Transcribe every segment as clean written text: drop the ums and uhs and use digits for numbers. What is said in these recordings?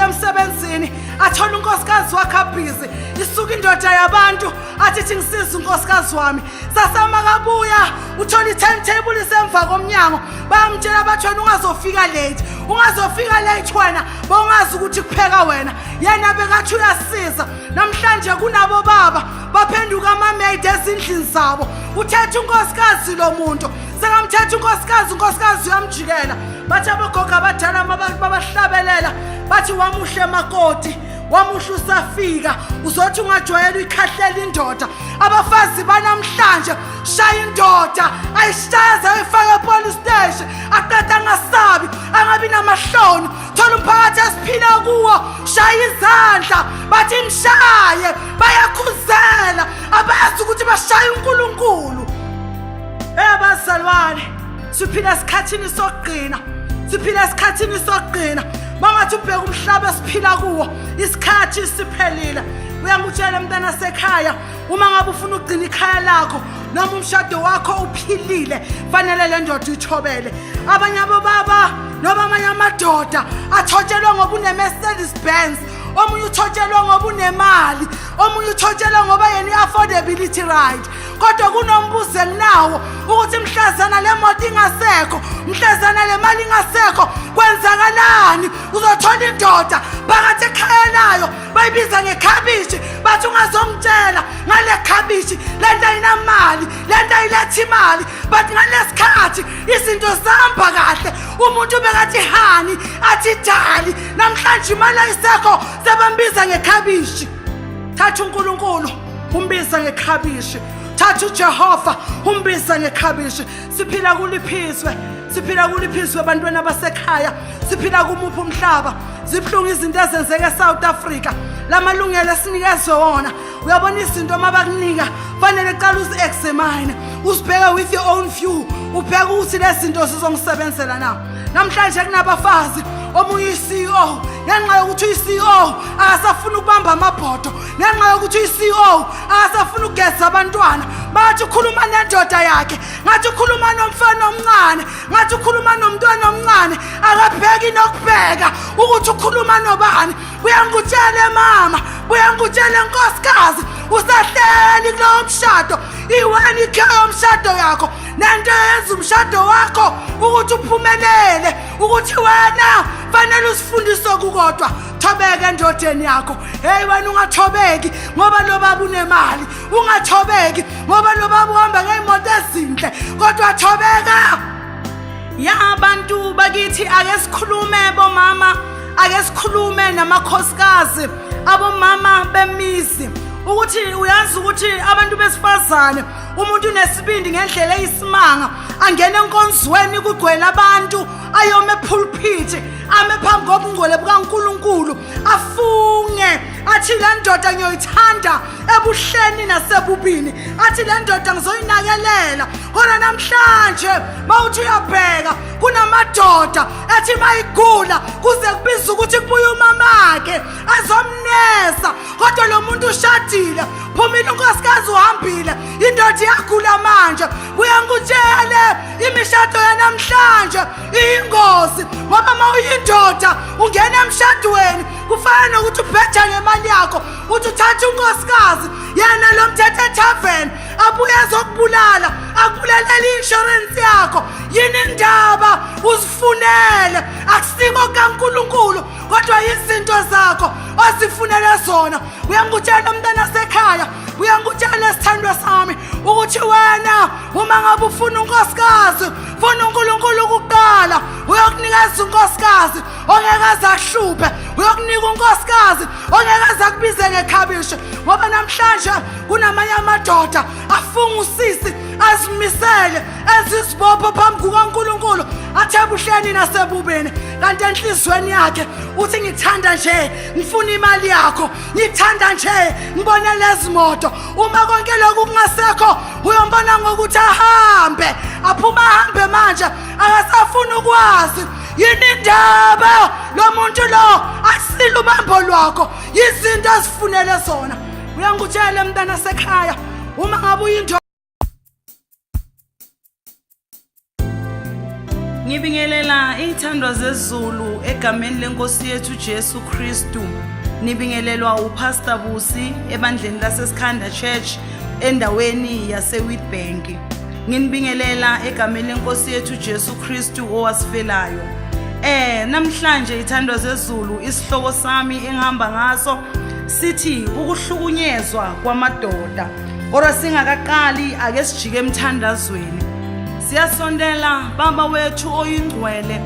makabuya emsebenzini athole unkosikazi wakhe abhizi, isuka indoda yabantu athi thi ngisiza unkosikazi wami. Sasa makabuya uthola i-timetable isemva komnyango, bayamtshela bathi wena ungazofika late, ungazofika late wena bowungazi ukuthi kupheka wena. Yena bekathi uyasiza. Namhlanje kunabo baba baphenduka ama-maid ezindlini zabo. Uthetha unkosikazi lo muntu, sekamthetha unkosikazi, unkosikazi uyamjikela. Bathi abogogo abadala babahlabelela bathi wamuhle makoti, wamuhle usafika, uzothi ungajwayela uyikhahlela indoda. Abafazi banamhlanje shaya indoda, ayishaye ayifake epolice station, aqeda angasabi, angabi namahloni. Thola umphakathi esiphila kuwo, shaya izandla bathi mshaye, bayakhuzela, abazi ukuthi bashaya uNkulunkulu. Ebazalwane, siphila esikhathini sokugcina, siphila esikhathini sokugcina. Mangathi ubheka umhlaba esiphila kuwo, isikhathi siphelile. Uyangutshela mntana sekhaya, uma ngabe ufuna ukugcina ikhaya lakho noma umshado wakho uphilile, fanele le ndoda uyithobele. Abanye abobaba noma amanye amadoda athotshelwa ngoba une-Mercedes Benz, omunye uthotshelwa ngoba unemali, omunye uthotshelwa ngoba yena i-affordability right. Kodwa kunombuzo enginawo ukuthi mhlazana le moto ingasekho, mhlazana le mali ingasekho, kwenzakalani? Uzothola indoda phakathi ekhaya layo bayibiza ngekhabishi, bathi ungazongitshela ngale khabishi, le nto ayinamali, le nto ayilethi imali. But ngalesikhathi izinto zihamba kahle, umuntu bekathi hani, athi dali. Namhlanje imali ayisekho, sebambiza ngekhabishi. Thatha uNkulunkulu umbiza ngekhabishi, thatha uJehova umbiza ngekhabishi. Siphila kuliphizwe, siphila kuliphizwe abantwana basekhaya, siphila kumuphi umhlaba? Zibuhlungu izinto ezenzeka eSouth Africa. Lamalungelo esinikezwe wona, uyabona izinto uma bakunika fanele qala uzi-examine, uzibheke with your own view, ubheke ukuthi lezi zinto zizongisebenzela na. Namhlanje kunabafazi, omunye uyi-CEO, ngenxa yokuthi uyi-CEO akasafuni ukubamba amabhodo, ngenxa yokuthi uyi-CEO akasafuni ukugeza abantwana. Bathi ukhuluma nendoda yakhe ngathi ukhuluma nomfana omncane, ngathi ukhuluma nomntwana omncane, akabheki nokubheka ukuthi ukhuluma nobani. Buyangikutshele mama, buyangikutshele nkosikazi, usahleli kulowo mshado, iwena ikhiya yomshado yakho nento eyenza umshado wakho ukuthi uphumelele, ukuthi wena fanele usifundise okukodwa, thobeka endodeni yakho. Hey wena ungathobeki ngoba lo baba unemali, ungathobeki ngoba lo baba uhamba ngey'moto ezinhle, kodwa thobeka. Ya abantu bakithi, ake sikhulume bomama, ake sikhulume namakhosikazi, abomama bemizi, ukuthi uyazi ukuthi abantu besifazane, umuntu unesibindi ngendlela eyisimanga, angene enkonzweni kugcwele abantu, ayome epulpit, ame phambi kobungcwele bukaNkulunkulu, afunge athi le ndoda ngiyoyithanda ebuhleni nasebubini, athi le ndoda ngizoyinakelela. Kodwa namhlanje mawuthi uyabheka, kunamadoda ethi mayigula kuze kubiza ukuthi kubuye umamakhe azomnesa, kodwa lo muntu ushadile, phumile unkosikazi uhambile, indoda iyagula manje. Uyangikutshele, imishado yanamhlanje iyingozi, ngoba uma uyindoda ungena emshadweni kufana nokuthi ubheja ngemali yakho, uthi uthatha unkosikazi, yena lo mthetho ethaveni abuye azokubulala, akubulalela i-insurance yakho. Yini indaba uzifunele? Akusiko kaNkulunkulu, kodwa izinto zakho ozifunele zona. Uyangikutshela umntana sekhaya, uyangikutshela esithandwa sami, ukuthi wena uma ngabe ufuna unkosikazi, funa uNkulunkulu kuqala, uyokunikeza unkosikazi ongeke aze akuhluphe, uyokunika unkosikazi ongeke aze akubize ngekhabishi. Ngoba namhlanje kunamanye amadoda afunga usisi, azimisele, enza izibopho phambi kukaNkulunkulu, athe ebuhleni nasebubini, kanti enhliziyweni yakhe uthi ngithanda nje, ngifuna imali yakho, ngithanda nje ngibone lezi moto. Uma konke lokhu kungasekho, uyombona ngokuthi ahambe, aphuma ahambe manje, akasafuni ukwazi. Yini indaba? Lo muntu lo akusile ubambo lwakho, izinto azifunele zona. Uyangikutshela mntana sekhaya, uma ngabe uyinto. Ngibingelela iy'thandwa zezulu egameni lenkosi yethu Jesu Kristu. Nibingelelwa uPastor Busi ebandleni laseSikhanda Church endaweni yaseWitbank. Nginibingelela egameni lenkosi yethu Jesu Kristu owasifelayo. Namhlanje ithandwa zezulu isihloko sami engihamba ngaso sithi ukuhlukunyezwa kwamadoda. Kodwa singakaqali ake sijike emthandazweni. Siyasondela Baba wethu oyingcwele,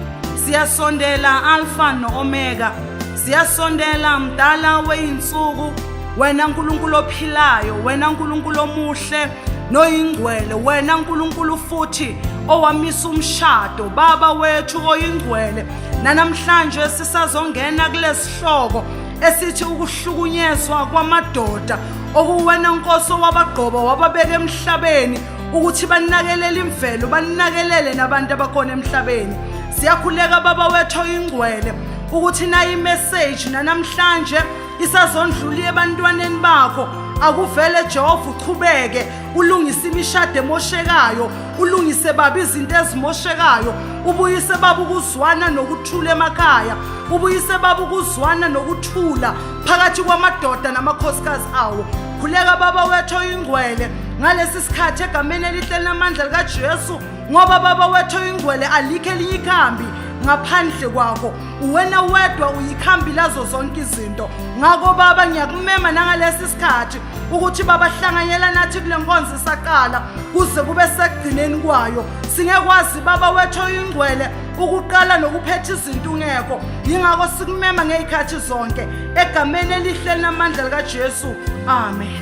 siyasondela Alpha no-Omega, siyasondela Mdala weyinsuku, wena Nkulunkulu ophilayo, wena Nkulunkulu omuhle noyingcwele, wena Nkulunkulu futhi owamisa umshado, Baba wethu oyingcwele. Nanamhlanje sisazongena kulesihloko esithi ukuhlukunyezwa kwamadoda, okuwena Nkosi owabagqoba wababeka emhlabeni ukuthi banakelele imvelo, banakelele nabantu abakhona emhlabeni. Siyakhuleka Baba wethu oyingcwele ukuthi nayi imessage nanamhlanje isazondlula ebantwaneni bakho. Akuvele Jehova uchubeke ulungise imishado emoshekayo, ulungise Baba izinto ezimoshekayo, ubuyise Baba ukuzwana nokuthula emakhaya, ubuyise Baba ukuzwana nokuthula phakathi kwamadoda namakhosikazi awo. Khuleka Baba wethu oyingcwele ngalesi sikhathi egameni elihle namandla likaJesu, ngoba Baba wethu oyingcwele alikho elinye ikhambi ngaphandle kwakho. Uwena wedwa uyikhambi lazo zonke izinto. Ngakho Baba ngiyakumema nangalesi sikhathi ukuthi Baba hlanganyela nathi kule nkonzo isaqala kuze kube sekugcineni kwayo. Singekwazi Baba wethu oyingcwele ukuqala nokuphetha izinto ungekho, yingakho sikumema ngey'khathi zonke egameni elihle namandla likaJesu, amen.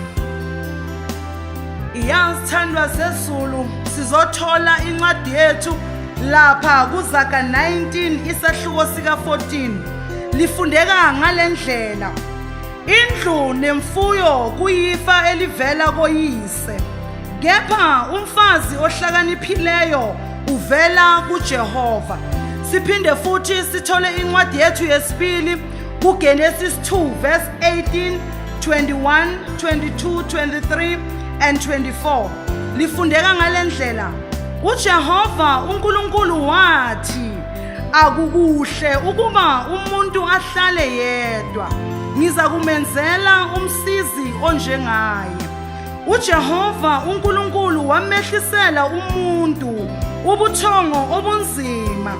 Iyazithandwa zezulu, sizothola incwadi yethu lapha kuZaga 19 isahluko sika-14. Lifundeka ngale ndlela: indlu nemfuyo kuyifa elivela koyise, kepha umfazi ohlakaniphileyo uvela kuJehova. Siphinde futhi sithole incwadi yethu yesibili kuGenesis 2 verse 18, 21, 22, 23 and 24. Lifundeka ngale ndlela: uJehova uNkulunkulu wathi, akukuhle ukuba umuntu ahlale yedwa, ngiza kumenzela umsizi onjengaye. uJehova uNkulunkulu wamehlisela umuntu ubuthongo obunzima,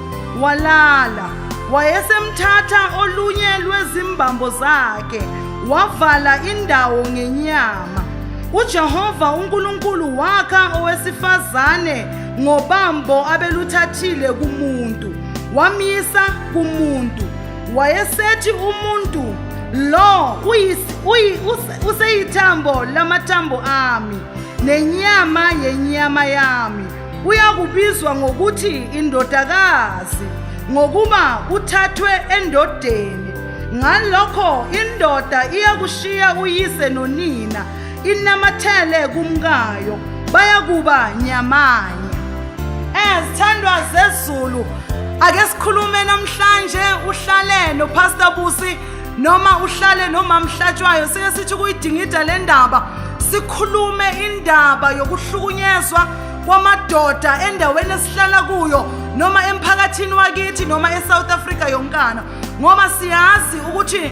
walala. Wayesemthatha olunye lwezimbambo zakhe, wavala indawo ngenyama. uJehova uNkulunkulu wakha owesifazane ngobambo abeluthathile kumuntu, wamyisa kumuntu. Wayesethi umuntu lo useyithambo lamathambo ami nenyama yenyama yami, uyakubizwa ngokuthi indodakazi, ngokuba uthathwe endodeni. Ngalokho indoda iyakushiya uyise nonina, inamathele kumkayo, bayakuba nyamanye. Ezithandwa zezulu, ake sikhulume namhlanje. Uhlale noPastor Busi noma uhlale nomama Hlatshwayo, sike sithi ukuyidingida le ndaba, sikhulume indaba yokuhlukunyezwa kwamadoda endaweni esihlala kuyo noma emphakathini wakithi noma eSouth Africa yonkana, ngoba siyazi ukuthi